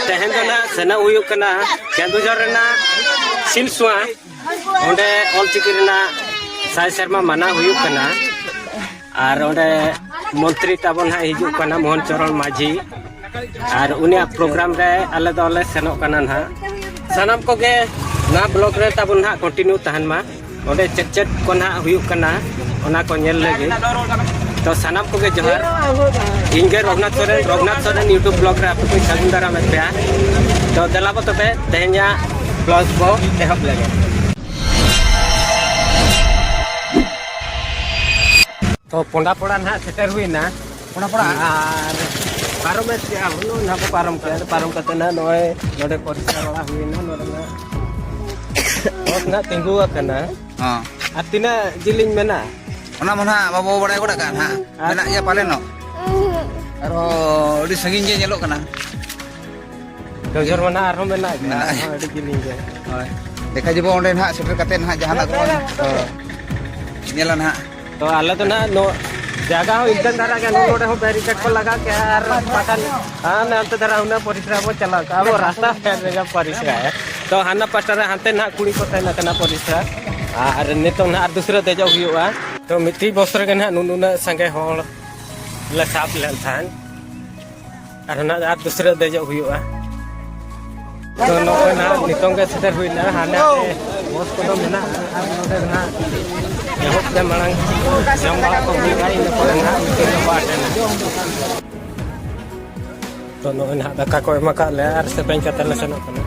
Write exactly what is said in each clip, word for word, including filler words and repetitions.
ᱛᱮᱦᱮᱧ ᱫᱚ ᱱᱟᱦᱟᱜ ᱥᱮᱱᱚᱜ ᱦᱩᱭᱩᱜ ᱠᱟᱱᱟ ᱠᱮᱸᱫᱩᱡᱷᱚᱨ ᱨᱮᱱᱟᱜ ᱥᱤᱞᱥᱩᱣᱟ᱾ ᱚᱸᱰᱮ ᱚᱞᱪᱤᱠᱤ ᱨᱮᱱᱟᱜ ᱥᱟᱭ ᱥᱮᱨᱢᱟ ᱢᱟᱱᱟᱣ ᱦᱩᱭᱩᱜ ᱠᱟᱱᱟ᱾ ᱟᱨ ᱚᱸᱰᱮ ᱢᱚᱱᱛᱨᱤ ᱛᱟᱵᱚᱱ ᱦᱟᱸᱜ ᱦᱤᱡᱩᱜ ᱠᱟᱱᱟ, ᱢᱳᱦᱚᱱ ᱪᱚᱨᱚᱬ ᱢᱟᱹᱡᱷᱤ᱾ ᱟᱨ ᱩᱱᱤᱭᱟᱜ ᱯᱨᱳᱜᱨᱟᱢ ᱨᱮ ᱟᱞᱮ ᱫᱚᱞᱮ ᱥᱮᱱᱚᱜ ᱠᱟᱱᱟ ᱱᱟᱦᱟᱜ᱾ ᱥᱟᱱᱟᱢ ᱠᱚᱜᱮ ᱱᱚᱣᱟ ᱵᱞᱚᱜ ᱨᱮ ᱛᱟᱵᱚᱱ ᱱᱟᱦᱟᱜ ᱠᱚᱱᱴᱤᱱᱤᱭᱩ ᱛᱟᱦᱮᱱ ᱢᱟ᱾ ᱚᱸᱰᱮ ᱪᱮᱫ ᱪᱮᱫ ᱠᱚ ᱱᱟᱦᱟᱜ ᱦᱩᱭᱩᱜ ᱠᱟᱱᱟ, ᱚᱱᱟ ᱠᱚ ᱧᱮᱞ ᱞᱟᱹᱜᱤᱫ᱾ ᱛᱚ ᱥᱟᱱᱟᱢ ᱠᱚᱜᱮ ᱡᱚᱦᱟᱨ᱾ ᱤᱧ ᱜᱮ ᱨᱚᱜᱷᱩᱱᱟᱛᱷ ᱥᱚᱨᱮᱱ, ᱨᱚᱜᱷᱩᱱᱟᱛᱷ ᱥᱚᱨᱮᱱ YouTube ᱵᱞᱚᱜ ᱨᱮ ᱟᱯᱮ ᱠᱚᱧ ᱥᱟᱹᱜᱩᱱ ᱫᱟᱨᱟᱢᱮᱫ ᱯᱮᱭᱟ᱾ ᱛᱚ ᱫᱮᱞᱟ ᱵᱚ ᱛᱚᱵᱮ ᱛᱮᱦᱮᱧᱟᱜ ᱵᱞᱚᱜ ᱵᱚ ᱮᱦᱚᱵ ᱞᱮᱜᱮ᱾ ᱛᱚ ᱯᱚᱸᱰᱟ ᱯᱚᱲᱟ ᱱᱟᱦᱟᱜ ᱥᱮᱴᱮᱨ ᱦᱩᱭᱱᱟ᱾ ᱚᱱᱟ ᱯᱚᱲᱟ? ᱟᱨ ᱯᱟᱨᱚᱢᱮᱫ ᱜᱮᱭᱟ ᱵᱚᱱ, ᱱᱟᱦᱟᱜ ᱵᱚ ᱯᱟᱨᱚᱢ ᱠᱮᱫᱟ᱾ ᱯᱟᱨᱚᱢ ᱠᱟᱛᱮ ᱱᱟᱦᱟᱜ ᱱᱚᱜᱼᱚᱭ ᱱᱚᱰᱮ ᱯᱚᱨᱤᱥᱠᱟᱨ ᱵᱟᱲᱟ ᱦᱩᱭᱱᱟ᱾ ᱱᱚᱰᱮ ᱱᱟᱦᱟᱜ ᱵᱚᱥ ᱱᱟᱦᱟᱜ ᱛᱤᱸᱜᱩ ᱟᱠᱟᱱᱟ᱾ ᱦᱚᱸ᱾ ᱟᱨ ᱛᱤᱱᱟᱹᱜ ᱡᱤᱞᱤᱧ ᱢᱮᱱᱟᱜᱼᱟ? ᱚᱱᱟ ᱢᱟ ᱱᱟᱦᱟᱜ ᱵᱟᱵᱚ ᱵᱟᱲᱟᱭ ᱜᱚᱫ ᱟᱠᱟᱫ ᱱᱟᱦᱟᱜ᱾ ᱟᱨ ᱢᱮᱱᱟᱜ ᱜᱮᱭᱟ ᱯᱟᱞᱮᱱᱚᱜ᱾ ᱟᱨᱦᱚᱸ ᱟᱹᱰᱤ ᱥᱟᱺᱜᱤᱧ ᱜᱮ ᱧᱮᱞᱚᱜ ᱠᱟᱱᱟ᱾ ᱜᱟᱡᱚᱨ ᱢᱟ ᱱᱟᱦᱟᱜ ᱟᱨᱦᱚᱸ ᱢᱮᱱᱟᱜ ᱜᱮᱭᱟ, ᱢᱮᱱᱟᱜ ᱜᱮᱭᱟ᱾ ᱟᱨᱦᱚᱸ ᱟᱹᱰᱤ ᱡᱤᱞᱤᱧ ᱜᱮᱭᱟ᱾ ᱦᱳᱭ᱾ ᱫᱮᱠᱷᱟ ᱡᱤᱵᱚ ᱚᱸᱰᱮ ᱱᱟᱦᱟᱜ ᱥᱮᱴᱮᱨ ᱠᱟᱛᱮ ᱱᱟᱦᱟᱜ ᱡᱟᱦᱟᱱᱟᱜ ᱠᱚ ᱦᱚᱸ᱾ ᱧᱮᱞᱟ ᱱᱟᱦᱟᱜ᱾ ᱛᱚ ᱟᱞᱮ ᱫᱚ ᱱᱟᱦᱟᱜ ᱱᱚ-, ᱡᱟᱭᱜᱟ ᱦᱚᱸ ᱤᱱᱠᱟᱹᱱ ᱫᱷᱟᱨᱟ ᱜᱮ, ᱱᱚᱰᱮ ᱦᱚᱸ ᱵᱮᱨᱤᱠᱮᱰ ᱠᱚ ᱞᱟᱜᱟᱣ ᱠᱮᱜᱼᱟ ᱟᱨ ᱵᱟᱠᱷᱟᱱ ᱦᱟᱱᱮ ᱦᱟᱱᱛᱮ ᱫᱷᱟᱨᱟ ᱦᱩᱱᱟᱹᱝ ᱯᱚᱨᱤᱥᱨᱟ ᱵᱚ ᱪᱟᱞᱟᱣ ᱠᱚᱜᱼᱟ᱾ ᱟᱵᱚ ᱨᱟᱥᱛᱟ ᱯᱷᱮᱰ ᱨᱮᱜᱮ ᱯᱚᱨᱤᱥᱨᱟ᱾ ᱛᱚ ᱦᱟᱱᱟ ᱯᱟᱥᱴᱟ ᱨᱮ ᱦᱟᱱᱛᱮ ᱱᱟᱦᱟᱜ ᱠᱩᱲᱤ ᱠᱚ ᱛᱟᱦᱮᱱ ᱠᱟᱱᱟ ᱯᱚᱨᱤᱥᱨᱟ᱾ ᱟᱨ ᱱᱤᱛᱚᱝ ᱱᱟᱦᱟᱜ ᱟᱨ ᱫᱩᱥᱨᱟᱹ ᱫᱮᱡᱚᱜ ᱦᱩᱭᱩᱜᱼᱟ᱾ ᱛᱚ ᱢᱤᱫᱴᱤᱡ ᱵᱚᱥ ᱨᱮᱜᱮ ᱱᱟᱦᱟᱜ ᱱᱩᱱ-, ᱱᱩᱱᱟᱹᱜ ᱥᱟᱸᱜᱮ ᱦᱚᱲ ᱞᱮ ᱥᱟᱵ ᱞᱮᱱ ᱛᱟᱦᱮᱸᱫ᱾ ᱟᱨ ᱱᱟᱦᱟᱜ ᱟᱨ ᱫᱩᱥᱨᱟᱹ ᱫᱮᱡᱚᱜ ᱦᱩᱭᱩᱜᱼᱟ᱾ ᱛᱚ ᱱᱚᱜᱼᱚᱭ ᱱᱟᱦᱟᱜ ᱱᱤᱛᱚᱝ ᱜᱮ ᱥᱮᱴᱮᱨ ᱦᱩᱭᱱᱟ, ᱦᱟᱱᱮ ᱵᱚᱥ ᱠᱚᱫᱚ ᱢᱮᱱᱟᱜᱼᱟ᱾ ᱟᱨ ᱱᱚᱰᱮ ᱱᱟᱦᱟᱜ ᱮᱦᱚᱵ ᱛᱮ ᱢᱟᱲᱟᱝ ᱡᱚᱢ ᱵᱟᱲᱟ ᱠᱚ ᱦᱩᱭᱩᱜᱼᱟ, ᱤᱱᱟᱹ ᱯᱚᱨᱮ ᱱᱟᱦᱟᱜ ᱢᱤᱴᱤᱝ ᱫᱚᱠᱚ ᱟᱴᱮᱱᱟ᱾ ᱛᱚ ᱱᱚᱜᱼᱚᱭ ᱱᱟᱦᱟᱜ ᱫᱟᱠᱟ ᱠᱚ ᱮᱢ ᱟᱠᱟᱫ ᱞᱮᱭᱟ ᱟᱨ ᱥᱮᱯᱮᱧ ᱠᱟᱛᱮ ᱞᱮ ᱥᱮᱱᱚᱜ ᱠᱟᱱᱟ᱾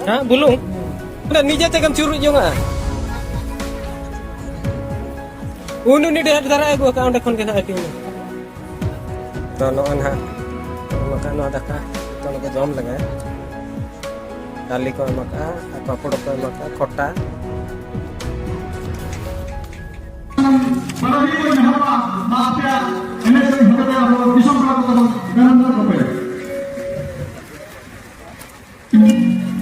ᱦᱮᱸ, ᱵᱩᱞᱩᱝ᱾ ᱚᱸᱰᱮ ᱱᱤᱡᱮ ᱛᱮᱜᱮᱢ ᱪᱩᱨᱩᱡ ᱡᱚᱝᱟ᱾ ᱩᱱ ᱩᱱᱤ ᱰᱷᱮᱨ ᱫᱷᱟᱨᱟ ᱟᱹᱜᱩ ᱟᱠᱟᱫ, ᱚᱸᱰᱮ ᱠᱷᱚᱱ ᱜᱮ ᱱᱟᱦᱟᱜ ᱦᱟᱹᱴᱤᱧ ᱢᱮ᱾ ᱛᱚ ᱱᱚᱜᱼᱚᱭ ᱱᱟᱦᱟᱜ ᱱᱚᱝᱠᱟ ᱱᱚᱣᱟ ᱫᱟᱠᱟ ᱡᱚᱛᱚ ᱦᱚᱲ ᱠᱚ ᱡᱚᱢ ᱞᱮᱜᱟᱭᱟ᱾ ᱰᱟᱹᱞᱤ ᱠᱚ ᱮᱢ ᱟᱠᱟᱫᱼᱟ, ᱟᱨ ᱯᱟᱯᱚᱲ ᱠᱚ ᱮᱢ ᱟᱠᱟᱫᱼᱟ, ᱠᱷᱚᱴᱟ᱾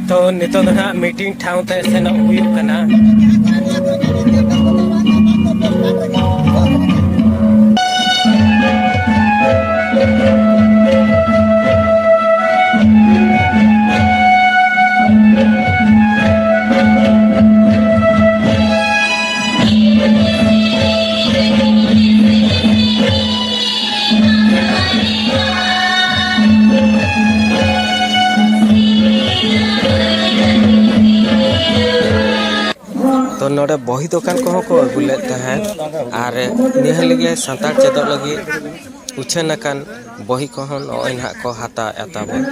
ᱛᱚ ᱱᱤᱛᱚᱜ ᱫᱚ ᱱᱟᱦᱟᱜ ᱢᱤᱴᱤᱝ ᱴᱷᱟᱶ ᱛᱮ ᱥᱮᱱᱚᱜ ᱦᱩᱭᱩᱜ ᱠᱟᱱᱟ᱾ ᱛᱚ ᱱᱚᱰᱮ ᱵᱚᱦᱤ ᱫᱚᱠᱟᱱ ᱠᱚᱦᱚᱸ ᱠᱚ ᱟᱹᱜᱩ ᱞᱮᱫ ᱛᱟᱦᱮᱸᱫ, ᱟᱨ ᱱᱤᱭᱟᱹ ᱞᱟᱹᱜᱤᱫ ᱥᱟᱱᱛᱟᱲ ᱪᱮᱫᱚᱜ ᱞᱟᱹᱜᱤᱫ ᱩᱪᱷᱟᱹᱱ ᱟᱠᱟᱱ ᱵᱚᱦᱤ ᱠᱚᱦᱚᱸ ᱱᱚᱜᱼᱚᱭ ᱱᱟᱦᱟᱜ ᱠᱚ ᱦᱟᱛᱟᱣᱮᱫᱼᱟ ᱛᱟᱵᱚᱱ᱾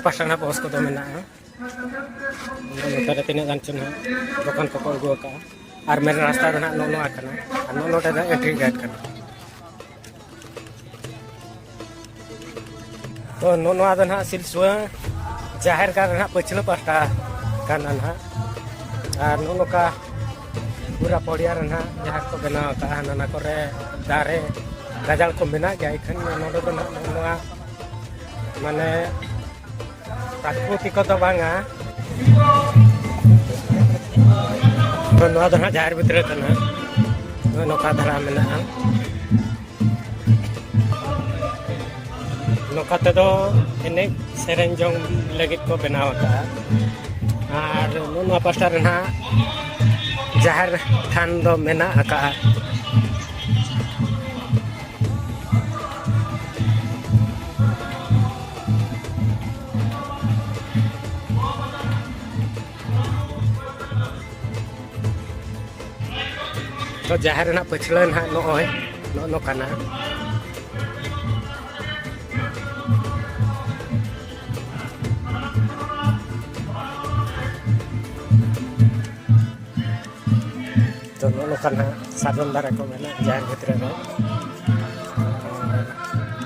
ᱯᱟᱥᱴᱟ ᱱᱟᱜ ᱵᱚᱥ ᱠᱚᱫᱚ ᱢᱮᱱᱟᱜᱼᱟ᱾ ᱱᱚᱛᱮ ᱨᱮ ᱛᱤᱱᱟᱹᱜ ᱜᱟᱱ ᱪᱚ ᱱᱟᱜ ᱫᱚᱠᱟᱱ ᱠᱚᱠᱚ ᱟᱹᱜᱩ ᱟᱠᱟᱫᱼᱟ᱾ ᱟᱨ ᱢᱮᱱ ᱨᱟᱥᱛᱟ ᱫᱚ ᱱᱟᱜ ᱱᱚᱜᱼᱚ ᱱᱚᱣᱟ ᱠᱟᱱᱟ᱾ ᱟᱨ ᱱᱚᱜᱼᱚ ᱱᱚᱰᱮ ᱫᱚ ᱮᱱᱴᱨᱤ ᱜᱮᱴ ᱠᱟᱱᱟ᱾ ᱛᱚ ᱱᱚᱜᱼᱚ ᱱᱚᱣᱟ ᱫᱚ ᱱᱟᱜ ᱥᱤᱞᱥᱩᱣᱟᱹ ᱡᱟᱦᱮᱨ ᱜᱟᱲ ᱨᱮᱱᱟᱜ ᱯᱟᱹᱪᱷᱞᱟᱹ ᱯᱟᱦᱴᱟ ᱠᱟᱱᱟ ᱱᱟᱜ᱾ ᱟᱨ ᱱᱚᱜᱼᱚ ᱱᱚᱝᱠᱟ ᱯᱩᱨᱟ ᱯᱚᱲᱤᱭᱟ ᱨᱮ ᱱᱟᱜ ᱡᱟᱦᱟᱸ ᱠᱚ ᱵᱮᱱᱟᱣ ᱟᱠᱟᱫᱼᱟ, ᱦᱟᱱᱟ ᱱᱟ ᱠᱚᱨᱮ ᱫᱟᱨᱮ ᱜᱟᱡᱟᱲ ᱠᱚ ᱢᱮᱱᱟᱜ ᱜᱮᱭᱟ᱾ ᱤᱠᱷᱟᱹᱱ ᱱᱚᱰᱮ ᱫᱚ ᱱᱟᱜ ᱱᱚᱜᱼᱚ ᱱᱚᱣᱟ ᱢᱟᱱᱮ ᱯᱨᱟᱠᱨᱤᱛᱤᱠ ᱫᱚ ᱵᱟᱝᱟ᱾ ᱛᱚ ᱱᱚᱣᱟ ᱫᱚ ᱱᱟᱜ ᱡᱟᱦᱮᱨ ᱵᱷᱤᱛᱨᱤ ᱠᱟᱱᱟ᱾ ᱱᱚᱜᱼᱚ ᱱᱚᱝᱠᱟ ᱫᱷᱟᱨᱟ ᱢᱮᱱᱟᱜᱼᱟ᱾ ᱱᱚᱝᱠᱟ ᱛᱮᱫᱚ ᱮᱱᱮᱡ ᱥᱮᱨᱮᱧ ᱡᱚᱝ ᱞᱟᱹᱜᱤᱫ ᱠᱚ ᱵᱮᱱᱟᱣ ᱟᱠᱟᱫᱼᱟ᱾ ᱟᱨ ᱱᱚᱣᱟ ᱯᱟᱥᱴᱟ ᱨᱮ ᱱᱟᱦᱟᱜ ᱡᱟᱦᱮᱨ ᱛᱷᱟᱱ ᱫᱚ ᱢᱮᱱᱟᱜ ᱟᱠᱟᱫᱼᱟ᱾ ᱛᱚ ᱡᱟᱦᱮᱨ ᱨᱮᱱᱟᱜ ᱯᱟᱹᱪᱷᱞᱟᱹ ᱱᱟᱦᱟᱜ ᱱᱚᱜᱼᱚᱭ ᱱᱚᱜᱼᱚ ᱱᱚᱝᱠᱟᱱᱟ᱾ ᱛᱚ ᱱᱚᱜᱼᱚ ᱱᱚᱝᱠᱟ ᱱᱟᱦᱟᱜ ᱥᱟᱨᱡᱚᱢ ᱫᱟᱨᱮ ᱠᱚ ᱢᱮᱱᱟᱜᱼᱟ ᱡᱟᱦᱮᱨ ᱵᱷᱤᱛᱨᱤ ᱨᱮ᱾ ᱟᱨ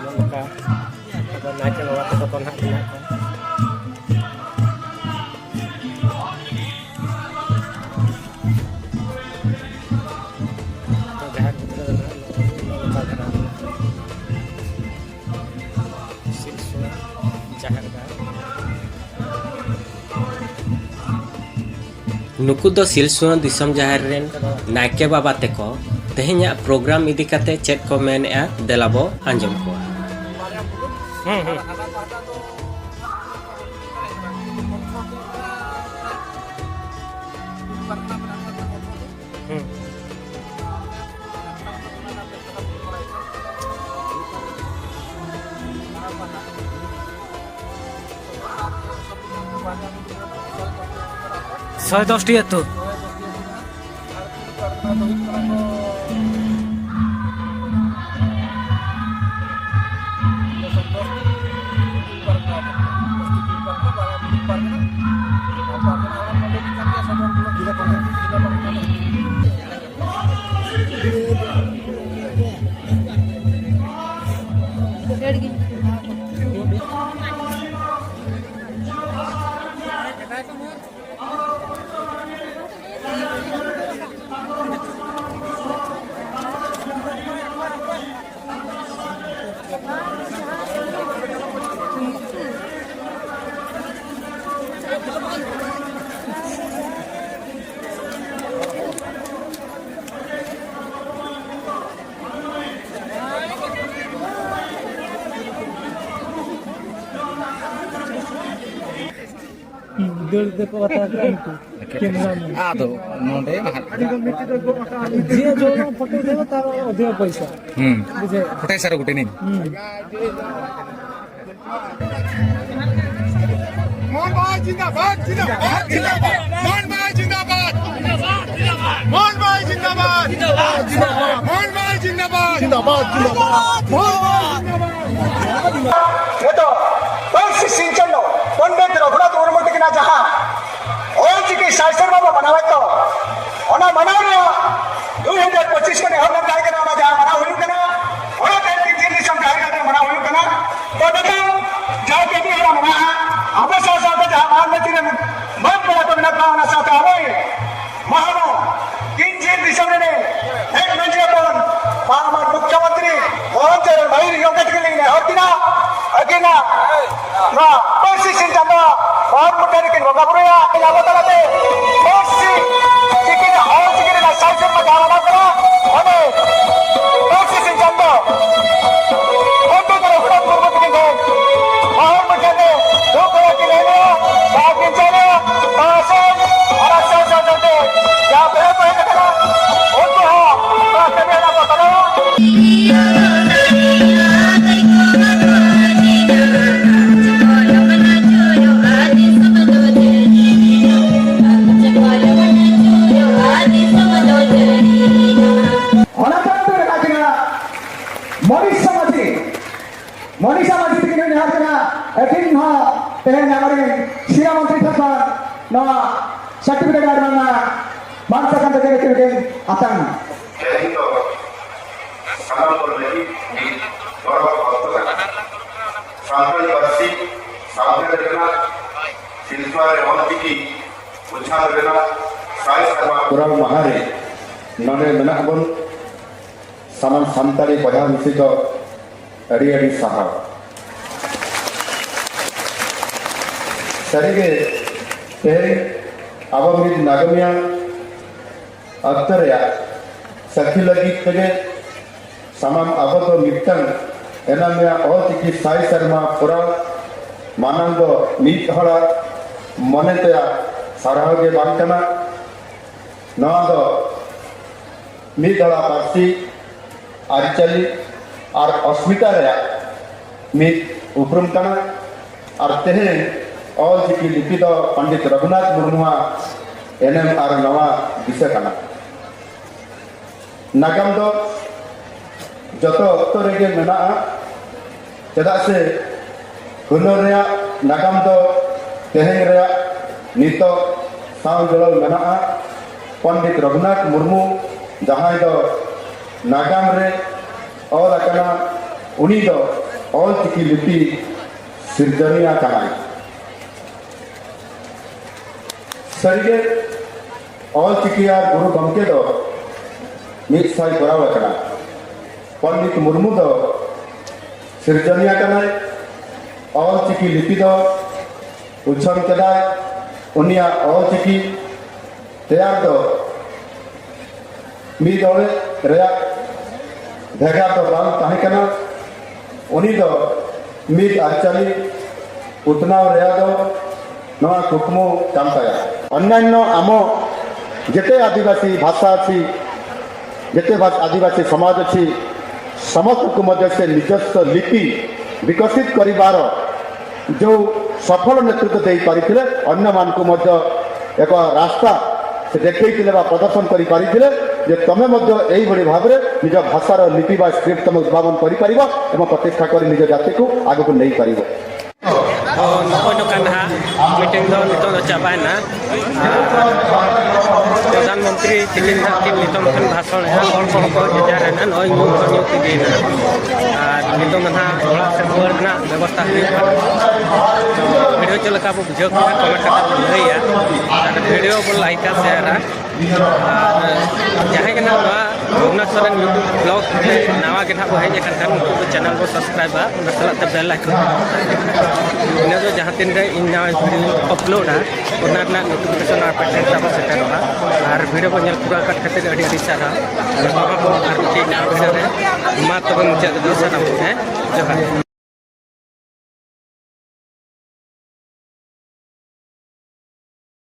ᱱᱚᱜᱼᱚ ᱱᱚᱝᱠᱟ ᱟᱫᱚ ᱱᱟᱭᱠᱮ ᱵᱟᱵᱟ ᱛᱟᱠᱚ ᱠᱚ ᱱᱟᱦᱟᱜ ᱢᱮᱱᱟᱜ ᱠᱚᱣᱟ᱾ ᱛᱚ ᱡᱟᱦᱮᱨ ᱵᱷᱤᱛᱨᱤ ᱨᱮ ᱱᱟᱦᱟᱜ ᱱᱚᱜᱼᱚ ᱱᱚᱝᱠᱟ ᱫᱷᱟᱨᱟ ᱥᱤᱞᱥᱩᱣᱟᱹ ᱡᱟᱦᱮᱨ ᱜᱟᱲ᱾ ᱱᱩᱠᱩ ᱫᱚ ᱥᱤᱞᱥᱩᱣᱟᱹ ᱫᱤᱥᱚᱢ ᱡᱟᱦᱮᱨ ᱨᱮᱱ ᱱᱟᱭᱠᱮ ᱵᱟᱵᱟ ᱛᱮᱠᱚ᱾ ᱛᱮᱦᱮᱧᱟᱜ ᱯᱨᱳᱜᱨᱟᱢ ᱤᱫᱤ ᱠᱟᱛᱮ ᱪᱮᱫ ᱠᱚ ᱢᱮᱱᱮᱜᱼᱟ, ᱫᱮᱞᱟ ᱵᱚ ᱟᱸᱡᱚᱢ ᱠᱚᱣᱟ᱾ ᱦᱩᱸ, ᱦᱩᱸ᱾ ᱦᱩᱸ᱾ ᱥᱚᱭ ᱫᱚᱥ ᱴᱤ ᱟᱹᱛᱩ᱾ ᱫᱟᱹᱲ ᱛᱮᱠᱚ ᱦᱟᱛᱟᱣ ᱠᱮᱫᱟ ᱩᱱᱠᱩ᱾ ᱠᱮᱢᱨᱟ ᱢᱮᱱ᱾ ᱟᱫᱚ ᱱᱚᱰᱮ ᱢᱟ ᱦᱟᱸᱜ᱾ ᱡᱮ ᱡᱚᱱ ᱯᱷᱳᱴᱳ ᱩᱴᱷᱟᱹᱣᱟ, ᱛᱟᱨ ᱚᱫᱷᱮᱠ ᱯᱚᱭᱥᱟ᱾ ᱦᱩᱸ᱾ ᱵᱩᱡᱷᱟᱹᱣ? ᱯᱷᱳᱴᱳᱭ ᱥᱟᱨ ᱜᱚᱴᱮ ᱱᱤᱱ᱾ ᱦᱩᱸ᱾ मोहन भाई जिंदाबाद, जिंदाबाद, जिंदाबाद। मोहन भाई जिंदाबाद। मोहन भाई जिंदाबाद। मोहन भाई जिंदाबाद। जिंदाबाद, जिंदाबाद। मोहन भाई जिंदाबाad। ᱱᱤᱛᱚᱜ ᱯᱟᱹᱨᱥᱤ ᱥᱤᱧᱪᱟᱸᱫᱚ ᱯᱚᱱᱰᱤᱛ ᱨᱚᱜᱷᱩᱱᱟᱛᱷ ᱢᱩᱨᱢᱩ ᱛᱟᱹᱠᱤᱱᱟᱜ ᱡᱟᱦᱟᱸ ᱚᱞ ᱪᱤᱠᱤ ᱥᱟᱭ ᱥᱮᱨᱢᱟ ᱵᱚ ᱢᱟᱱᱟᱣᱮᱫ ᱫᱚ, ᱚᱱᱟ ᱢᱟᱱᱟᱣ ᱨᱮᱭᱟᱜ ᱫᱩ ᱦᱟᱡᱟᱨ ᱯᱚᱸᱪᱤᱥ ᱠᱷᱚᱱ ᱮᱦᱚᱵ ᱞᱮᱱ ᱛᱟᱦᱮᱸ ᱠᱟᱱᱟ, ᱚᱱᱟ ᱡᱟᱦᱟᱸ ᱢᱟᱱᱟᱣ ᱦᱩᱭᱩᱜ ᱠᱟᱱᱟ, ᱚᱱᱟ ᱛᱮᱦᱮᱧ ᱛᱤᱱ ᱫᱤᱥᱚᱢ ᱡᱟᱦᱮᱨ ᱜᱟᱲ ᱨᱮ ᱢᱟᱱᱟᱣ ᱦᱩᱭᱩᱜ ᱠᱟᱱᱟ᱾ ᱛᱚ ᱱᱤᱛᱚᱜ ᱡᱟᱦᱟᱸ ᱠᱟᱹᱢᱤ ᱦᱚᱨᱟ ᱢᱮᱱᱟᱜᱼᱟ, ᱟᱵᱚ ᱥᱟᱶ ᱥᱟᱶᱛᱮ ᱡᱟᱦᱟᱸ ᱢᱟᱱ ᱢᱟᱹᱱ ᱨᱮᱱ ᱢᱟᱹᱱ ᱯᱮᱲᱟ ᱠᱚ ᱢᱮᱱᱟᱜ ᱠᱚᱣᱟ, ᱚᱱᱟ ᱥᱟᱶᱛᱮ ᱟᱵᱚ ᱢᱟᱦᱟᱱᱚ ᱤᱧ ᱡᱤᱞ ᱫᱤᱥᱚᱢ ᱨᱤᱱᱤᱡ ᱦᱮᱡ ᱢᱟᱹᱡᱷᱤ ᱦᱚᱯᱚᱱ, ᱢᱟᱱ ᱢᱩᱠᱷᱭᱚᱢᱚᱱᱛᱨᱤ ᱢᱚᱦᱳᱫᱚᱭ ᱢᱟᱹᱭ ᱜᱚᱢᱠᱮ ᱛᱟᱹᱠᱤᱱ ᱞᱤᱧ ᱱᱮᱦᱚᱨ ᱠᱤᱱᱟ, ᱟᱹᱠᱤᱱᱟᱜ ᱱᱚᱣᱟ ᱯᱟᱹᱨᱥᱤ ᱥᱤᱧ ᱪᱟᱸᱫᱚ ᱵᱟᱦᱚᱱ ᱢᱩᱴᱷᱟᱹᱱ ᱨᱮᱠᱤᱱ ᱵᱚᱸᱜᱟ ᱵᱩᱨᱩᱭᱟ᱾ ᱟᱵᱚ ᱛᱟᱞᱟᱛᱮ ᱯᱟᱹᱨᱥᱤ ᱪᱤᱠᱤ ᱨᱮ, ᱚᱞ ᱪᱤᱠᱤ ᱨᱮᱱᱟᱜ ᱥᱟᱭ ᱥᱮᱨᱢᱟ ᱡᱟᱦᱟᱸ ᱢᱟᱱᱟᱣ ᱠᱟᱱᱟ, ᱚᱱᱮ ᱯᱟᱹᱨᱥᱤ ᱥᱤᱧ ᱪᱟᱸᱫᱚ ᱯᱚᱱᱰᱤᱛ ᱨᱚᱜᱷᱩᱱᱟᱛᱷ ᱢᱩᱨᱢᱩ ᱛᱟᱹᱠᱤᱱ ᱴᱷᱮᱱ ᱵᱟᱦᱚᱱ ᱢᱩᱴᱷᱟᱹᱱ ᱨᱮ ᱫᱷᱩᱯ ᱠᱚ ᱠᱤᱱ ᱮᱢᱟ, ᱵᱟᱦᱟ ᱠᱤᱱ ᱪᱟᱞᱟ, ᱵᱟᱦᱟ ᱥᱮᱫ ᱟᱨ ᱥᱟᱶ ᱥᱟᱶᱛᱮ ᱡᱟᱦᱟᱸ ᱯᱮᱲᱟ ᱠᱚ ᱦᱮᱡ ᱟᱠᱟᱱᱟ, ᱩᱱᱠᱩ ᱦᱚᱸ ᱱᱚᱣᱟ ᱠᱟᱹᱢᱤ ᱦᱚᱨᱟ ᱠᱚ ᱛᱚᱨᱟᱣᱟ᱾ ᱚᱱᱟ ᱛᱟᱭᱚᱢ ᱛᱮ ᱢᱮᱱᱟᱜ ᱠᱤᱱᱟ ᱢᱚᱱᱤᱥᱟ ᱢᱟᱹᱡᱷᱤ᱾ ᱢᱚᱱᱤᱥᱟ ᱢᱟᱹᱡᱷᱤ ᱛᱤᱠᱤᱱ ᱡᱟᱦᱟᱸ ᱠᱟᱱᱟ, ᱟᱹᱠᱤᱱ ᱦᱚᱸ ᱛᱮᱦᱮᱧ ᱟᱵᱚᱨᱮᱱ ᱥᱤᱨᱟ ᱢᱚᱱᱛᱨᱤ ᱴᱷᱮᱱ ᱠᱷᱚᱱ ᱱᱚᱣᱟ certificate ᱟᱨ ᱵᱟᱝᱢᱟ ᱢᱟᱱ ᱥᱟᱠᱟᱢ ᱛᱮᱜᱮ ᱟᱹᱠᱤᱱ ᱠᱤᱱ ᱟᱛᱟᱝᱟ᱾ ᱛᱮᱦᱮᱧ ᱫᱚ ᱥᱟᱱᱟᱢ ᱠᱚ ᱞᱟᱹᱜᱤᱫ ᱢᱤᱫ ᱜᱚᱨᱚᱵᱽ ᱚᱠᱛᱚ ᱠᱟᱱᱟ᱾ ᱥᱟᱱᱛᱟᱲᱤ ᱯᱟᱹᱨᱥᱤ ᱥᱟᱶᱦᱮᱫ ᱨᱮᱱᱟᱜ ᱥᱤᱞᱯᱟ ᱨᱮ ᱚᱞᱪᱤᱠᱤ ᱩᱪᱷᱟᱹᱱ ᱨᱮᱱᱟᱜ ᱥᱟᱭ ᱥᱮᱨᱢᱟ ᱯᱩᱨᱟᱹᱣ ᱢᱟᱦᱟ ᱨᱮ ᱱᱚᱰᱮ ᱢᱮᱱᱟᱜ ᱵᱚᱱ ᱥᱟᱱᱟᱢ ᱥᱟᱱᱛᱟᱲᱤ ᱵᱚᱭᱦᱟ ᱢᱤᱥᱤ ᱠᱚ ᱟᱹᱰᱤ ᱟᱹᱰᱤ ᱥᱟᱨᱦᱟᱣ᱾ ᱥᱟᱹᱨᱤᱜᱮ ᱛᱮᱦᱮᱧ ᱟᱵᱚ ᱢᱤᱫ ᱱᱟᱜᱟᱢᱤᱭᱟᱹ ᱚᱠᱛᱚ ᱨᱮᱭᱟᱜ ᱥᱟᱹᱠᱷᱤ ᱞᱟᱹᱜᱤᱫ ᱛᱮᱜᱮ ᱥᱟᱱᱟᱢ ᱟᱵᱚ ᱫᱚ ᱢᱤᱫᱴᱟᱝ ᱮᱱᱟᱢᱤᱭᱟᱹ ᱚᱞ ᱪᱤᱠᱤ ᱥᱟᱭ ᱥᱮᱨᱢᱟ ᱯᱩᱨᱟᱹᱣ ᱢᱟᱱᱟᱝ ᱫᱚ ᱢᱤᱫ ᱦᱚᱲᱟᱜ ᱢᱚᱱᱮ ᱛᱮᱭᱟᱜ ᱥᱟᱨᱦᱟᱣ ᱜᱮ ᱵᱟᱝ ᱠᱟᱱᱟ᱾ ᱱᱚᱣᱟ ᱫᱚ ᱢᱤᱫ ᱫᱷᱟᱲᱟ ᱯᱟᱹᱨᱥᱤ, ᱟᱹᱨᱤᱪᱟᱹᱞᱤ ᱟᱨ ᱚᱥᱢᱤᱛᱟ ᱨᱮᱭᱟᱜ ᱢᱤᱫ ᱩᱯᱨᱩᱢ ᱠᱟᱱᱟ᱾ ᱟᱨ ᱛᱮᱦᱮᱧ ᱚᱞ ᱪᱤᱠᱤ ᱞᱤᱯᱤ ᱫᱚ ᱯᱚᱱᱰᱤᱛ ᱨᱚᱜᱷᱩᱱᱟᱛᱷ ᱢᱩᱨᱢᱩᱣᱟᱜ ᱮᱱᱮᱢ ᱟᱨ ᱱᱟᱣᱟ ᱫᱤᱥᱟᱹ ᱠᱟᱱᱟ᱾ ᱱᱟᱜᱟᱢ ᱫᱚ ᱡᱚᱛᱚ ᱚᱠᱛᱚ ᱨᱮᱜᱮ ᱢᱮᱱᱟᱜᱼᱟ, ᱪᱮᱫᱟᱜ ᱥᱮ ᱦᱩᱱᱟᱹᱨ ᱨᱮᱭᱟᱜ ᱱᱟᱜᱟᱢ ᱫᱚ ᱛᱮᱦᱮᱧ ᱨᱮᱭᱟᱜ ᱱᱤᱛᱚᱜ ᱥᱟᱶ ᱡᱚᱲᱟᱣ ᱢᱮᱱᱟᱜᱼᱟ᱾ ᱯᱚᱱᱰᱤᱛ ᱨᱚᱜᱷᱩᱱᱟᱛᱷ ᱢᱩᱨᱢᱩ, ᱡᱟᱦᱟᱸᱭ ᱫᱚ ᱱᱟᱜᱟᱢ ᱨᱮ ᱚᱞ ᱟᱠᱟᱱᱟ, ᱩᱱᱤ ᱫᱚ ᱚᱞ ᱪᱤᱠᱤ ᱞᱤᱯᱤ ᱥᱤᱨᱡᱚᱱᱤᱭᱟᱹ ᱠᱟᱱᱟᱭ᱾ ᱥᱟᱹᱨᱤᱜᱮ, ᱚᱞ ᱪᱤᱠᱤ ᱟᱨ ᱜᱩᱨᱩ ᱜᱚᱢᱠᱮ ᱫᱚ ᱢᱤᱫ ᱥᱟᱭ ᱠᱚᱨᱟᱣ ᱟᱠᱟᱱᱟ᱾ ᱯᱚᱱᱰᱤᱛ ᱢᱩᱨᱢᱩ ᱫᱚ ᱥᱤᱨᱡᱚᱱᱤᱭᱟᱹ ᱠᱟᱱᱟᱭ᱾ ᱚᱞ ᱪᱤᱠᱤ ᱞᱤᱯᱤ ᱫᱚ ᱩᱪᱷᱟᱹᱱ ᱠᱮᱫᱟᱭ᱾ ᱩᱱᱤᱭᱟᱜ ᱚᱞ ᱪᱤᱠᱤ ᱛᱮᱭᱟᱨ ᱫᱚ ᱢᱤᱫ ᱚᱲᱮᱡ ᱨᱮᱭᱟᱜ ᱵᱷᱮᱜᱟᱨ ᱫᱚ ᱵᱟᱝ ᱛᱟᱦᱮᱸ ᱠᱟᱱᱟ᱾ ᱩᱱᱤ ᱫᱚ ᱢᱤᱫ ᱟᱹᱨᱤᱪᱟᱹᱞᱤ ᱩᱛᱱᱟᱹᱣ ᱨᱮᱭᱟᱜ ᱫᱚ ᱱᱚᱣᱟ ᱠᱩᱠᱢᱩ ᱠᱟᱱ ᱛᱟᱭᱟ᱾ ᱚᱱᱱᱟᱱᱱᱚ ᱟᱢᱚ ᱡᱮᱛᱮ ᱟᱹᱫᱤᱵᱟᱹᱥᱤ ᱵᱷᱟᱥᱟ ᱚᱪᱷᱤ, ଯେତେ ଭା- ଆଦିବାସୀ ସମାଜ ଅଛି, ସମସ୍ତଙ୍କୁ ମଧ୍ୟ ସେ ନିଜସ୍ୱ ଲିପି ବିକଶିତ କରିବାର ଯେଉଁ ସଫଳ ନେତୃତ୍ୱ ଦେଇପାରିଥିଲେ, ଅନ୍ୟମାନଙ୍କୁ ମଧ୍ୟ ଏକ ରାସ୍ତା ସେ ଦେଖେଇଥିଲେ ବା ପ୍ରଦର୍ଶନ କରିପାରିଥିଲେ ଯେ ତମେ ମଧ୍ୟ ଏଇଭଳି ଭାବରେ ନିଜ ଭାଷାର ଲିପି ବା ସ୍କ୍ରିପ୍ଟ ତମେ ଉଦ୍ଭାବନ କରିପାରିବ ଏବଂ ପ୍ରତିଷ୍ଠା କରି ନିଜ ଜାତିକୁ ଆଗକୁ ନେଇପାରିବ। ᱱᱚᱜᱼᱚᱭ ᱱᱚᱝᱠᱟ ᱱᱟᱦᱟᱜ ᱢᱤᱴᱤᱝ ᱫᱚ ᱱᱤᱛᱚᱜ ᱫᱚ ᱪᱟᱵᱟᱭᱮᱱᱟ᱾ ᱟᱨ ᱯᱨᱚᱫᱷᱟᱱ ᱢᱚᱱᱛᱨᱤ ᱛᱤᱠᱤᱱ ᱱᱟᱦᱟᱜ ᱠᱤᱱ ᱱᱤᱛᱚᱝ ᱠᱷᱚᱱ ᱵᱷᱟᱥᱚᱱᱮᱜᱼᱟ, ᱦᱚᱲ ᱠᱚᱦᱚᱸ ᱠᱚ ᱡᱮᱡᱟᱨ ᱮᱱᱟ, ᱱᱚᱜᱼᱚᱭ ᱧᱩ ᱠᱚ ᱧᱩ ᱛᱮᱜᱮᱭᱮᱱᱟ᱾ ᱟᱨ ᱱᱤᱛᱚᱝ ᱫᱚ ᱱᱟᱦᱟᱜ ᱚᱲᱟᱜ ᱥᱮᱫ ᱨᱩᱣᱟᱹᱲ ᱨᱮᱱᱟᱜ ᱵᱮᱵᱚᱥᱛᱷᱟ ᱦᱩᱭᱩᱜ ᱠᱟᱱᱟ᱾ ᱛᱚ ᱵᱷᱤᱰᱤᱭᱳ ᱪᱮᱫ ᱞᱮᱠᱟ ᱵᱚ ᱵᱩᱡᱷᱟᱹᱣ ᱠᱮᱫᱟ, ᱠᱚᱢᱮᱱᱴ ᱠᱟᱛᱮ ᱵᱚ ᱞᱟᱹᱭᱟ᱾ ᱟᱨ ᱵᱷᱤᱰᱤᱭᱳ ᱵᱚ ᱞᱟᱭᱤᱠᱟ, ᱥᱮᱭᱟᱨᱟ᱾ ᱟᱨ ᱡᱟᱦᱟᱸᱭ ᱜᱮ ᱱᱟᱦᱟᱜ ᱱᱚᱣᱟ ᱨᱚᱜᱷᱩᱱᱟᱛᱷ ᱥᱚᱨᱮᱱ YouTube vlog ᱨᱮ ᱱᱟᱣᱟ ᱜᱮ ᱱᱟᱦᱟᱜ ᱵᱚ ᱦᱮᱡ ᱟᱠᱟᱱ ᱠᱷᱟᱱ, ᱩᱱᱠᱩ ᱠᱚ ᱪᱮᱱᱮᱞ ᱵᱚ ᱥᱟᱵᱥᱠᱨᱟᱭᱤᱵᱟ, ᱚᱱᱟ ᱥᱟᱞᱟᱜ ᱛᱮ ᱵᱮᱞ ᱟᱭᱠᱚᱱ᱾ ᱤᱱᱟᱹ ᱫᱚ ᱡᱟᱦᱟᱸ ᱛᱤᱱ ᱨᱮ ᱤᱧ ᱱᱟᱣᱟ ᱵᱷᱤᱰᱤᱭᱳᱧ ᱟᱯᱞᱳᱰᱟ, ᱚᱱᱟ ᱨᱮᱱᱟᱜ ᱱᱳᱴᱤᱯᱷᱤᱠᱮᱥᱚᱱ ᱟᱯᱮ ᱴᱷᱮᱱ ᱛᱟᱵᱚ ᱥᱮᱴᱮᱨᱚᱜᱼᱟ᱾ ᱟᱨ ᱵᱷᱤᱰᱤᱭᱳ ᱵᱚ ᱧᱮᱞ ᱯᱩᱨᱟᱹᱣ ᱟᱠᱟᱫ ᱠᱷᱟᱹᱛᱤᱨ ᱟᱹᱰᱤ ᱟᱹᱰᱤ ᱥᱟᱨᱦᱟᱣ᱾ ᱧᱟᱯᱟᱢ ᱟᱵᱚ ᱟᱨ ᱢᱤᱫᱴᱤᱡ ᱱᱟᱣᱟ ᱵᱷᱤᱰᱤᱭᱳ ᱨᱮ᱾ ᱢᱟ ᱛᱚᱵᱮ ᱢᱩᱪᱟᱹᱫ ᱨᱮᱫᱚ ᱥᱟᱱᱟᱢ ᱠᱚᱜᱮ ᱡᱚᱦᱟᱨ᱾